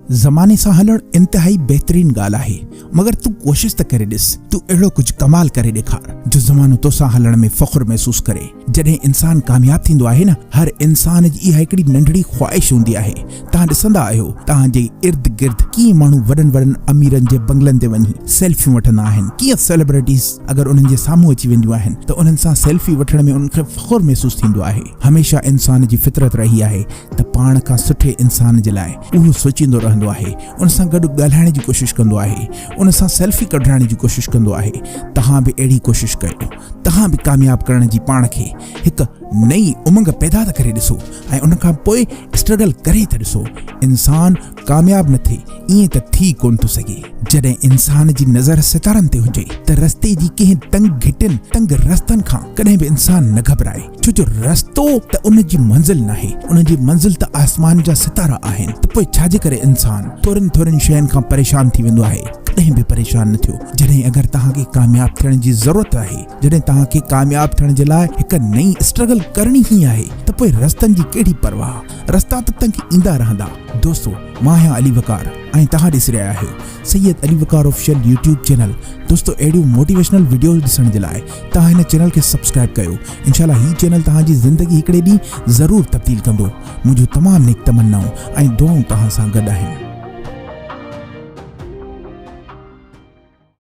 زماني سان هلڻ انتهائي بهترين ڳالهه آهي، مگر تون ڪوشش ته ڪري ڏس، تون اهڙو ڪجهه ڪمال ڪري ڏيکار، جو زمانو توسان هلڻ ۾ فخر محسوس ڪري. جڏهن انسان ڪامياب ٿيندو آهي نه، هر انسان جي اها هڪڙي ننڍڙي خواهش هوندي آهي. توهان ڏسندا آهيو، توهان جي ارد گرد ڪيئن ماڻهو وڏن وڏن اميرن جي بنگلن تي وڃي سيلفيون وٺندا آهن، ڪيئن سيلبرٽيز اگر انهن جي سامهون اچي وينديون آهن ته انهن سان سيلفي وٺڻ ۾ انهن کي فخر محسوس ٿيندو آهي. هميشه انسان جي فطرت رهي آهي ته پاڻ کان سٺي انسان جي لاء اهو سوچيندو رهندو آهي، ان سان گڏ ڳالهائڻ جي ڪوشش ڪندو آهي، ان سان سيلفي ڪڍرائڻ جي ڪوشش ڪندو آهي. توهان به اهڙي ڪوشش ڪيو، توهان به ڪامياب ڪرڻ جي پاڻ کي هڪ نئين امنگ پيدا ته ڪري ڏسو ۽ ان کان پوء اسٽرگل ڪري ته ڏسو. انسان ڪامياب نه ٿئي ائين ته ٿي ڪونه ٿو سگهي. جڏهن انسان جي نظر ستارن تي هجي ته رستي جي ڪنهن تنگ گهٽين، تنگ رستن کان ڪڏهن به انسان نه گهٻرائي، ڇو جو رستو ته ان جي منزل ناهي، ان جي منزل ته آسمان جا ستارا آهن ته پوء ڇا جي ڪري انسان ٿورين ٿورين شين کان پريشان ٿي ويندو آهي. ڪڏهن به پريشان نه ٿيو. جڏهن اگر توهان کي ڪامياب ٿيڻ جي ضرورت آهي، جڏهن توهان کي ڪامياب ٿيڻ جي لاء هڪ نئين اسٽرگل ڪرڻي ئي آهي ته پوء رستن جي ڪهڙي پرواهه، رستا ته تنگ ايندا رهندا. دوستو مان آهيان علي وقار ۽ توهان ڏسي رهيا آهيو Syed Ali Waqar official YouTube channel. دوستو اهڙيون موٽيويشنل وڊيوز ڏسڻ جي لاء توهان هن چينل کي سبسڪرائب ڪيو. انشاء الله هي چينل توهان جي زندگي هڪڙي ڏينهن ضرور تبديل ڪندو. منهنجون تمام نيڪ تمنائون ۽ دعائون توهان سان گڏ آهن.